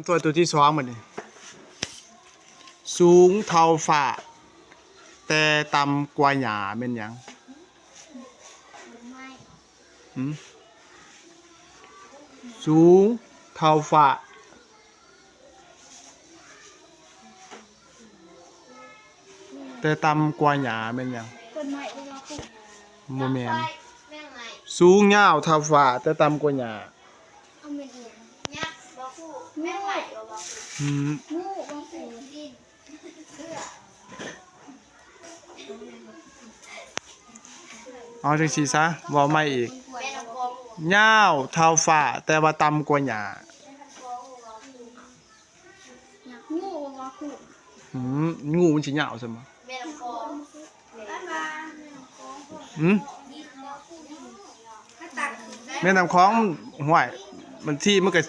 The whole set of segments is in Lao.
ຕົວ ຕົວທີສອງບັດນີ້ ສູງເທົ່າຟ້າ ແຕ່ຕ່ຳກວ່າຫຍ້າແມ່ນຫຍັງ? ຫືມ? ສູງເທົ່າຟ້າ ແຕ່ຕ່ຳກວ່າຫຍ້າແມ່ນຫຍັງ? ຕົ້ນໄມ້ບໍ່ວ່າປູກ ບໍ່ແມ່ນ. ສູງຍາວເທົ່າຟ້າ ແຕ່ຕ່ຳກວ່າຫຍ້າ ເອົາແມ່ນອີ່ຫຍັງ? ຫຍ້າບໍ່ປູກ ແມ່ນໄມ້ບໍ່ວ່າປູກ ຫືມ ງູບໍ່ປູກ ເອົາຈັ່ງຊີ້ຊະ ເວົ້າໃໝ່ອີກ ຍາວເທົ່າຟ້າ ແຕ່ວ່າຕ່ຳກວ່າຫຍ້າ ງູບໍ່ວ່າປູກ ຫືມ ງູມັນຊິຍາວຊັ້ນບໍ່? ຫືມ ແມ່ນ້ຳຂອງ ຫ້ວຍ ບາງທີມັນກໍ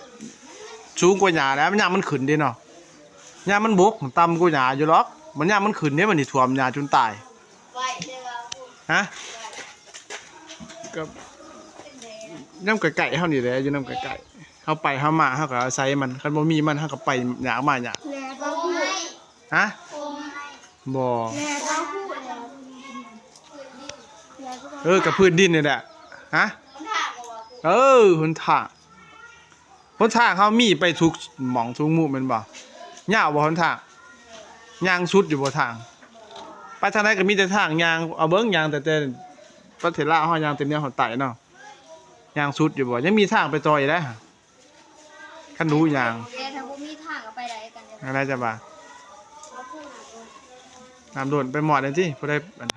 ສູງກວ່າຫຍ້າແລ້ວ ມັນຍາມມັນຂຶ້ນເດ້ເນາະ ຍາມມັນບົກຕ່ຳກວ່າຫຍ້າຢູ່ດອກ ມັນຍາມມັນຂຶ້ນເດ້ ມັນຊິຖ້ວມຫຍ້າຈົນຕາຍ ຮະ ກໍນຳໃກ້ໆເຮົານີ້ແຫຼະ ຢູ່ນຳໃກ້ໆ ເຮົາໄປເຮົາມາ ເຮົາກໍອາໄສມັນ ຄັນບໍ່ມີມັນ ເຮົາກໍໄປຍາກມາຍາກ ແລບໍ່ຮູ້ ຮະ ບໍ່ ແລບໍ່ຮູ້ ເອີ ກໍພື້ນດິນນີ້ແຫຼະ ຮະ ເອີ ຫົນທາງ ຫົນທາງເຮົາມີໄປທຸກໝ່ອງທຸກມຸມແມ່ນບໍ່? ຍາວບໍ່ຫົນທາງ? ຍ່າງສຸດຢູ່ບໍ່ທາງ? ໄປທາງໃດກໍມີແຕ່ທາງຍ່າງ ເອົາເບິ່ງ ຍ່າງແຕ່ ແຕ່ປະເທດລາວເຮົາ ຍ່າງແຕ່ເໜືອຮອດໃຕ້ເນາະ ຍ່າງສຸດຢູ່ບໍ່? ຍັງມີທາງໄປຕໍ່ອີກໄດ໋ ຄັນຮູ້ຍ່າງ ແຕ່ຖ້າບໍ່ມີທາງກໍໄປໄດ້ກັນ ອັນໃດຈະວ່າ ນ້ຳໂດນໄປໝອດແດ່ຕິ ຜູ້ໃດອັນ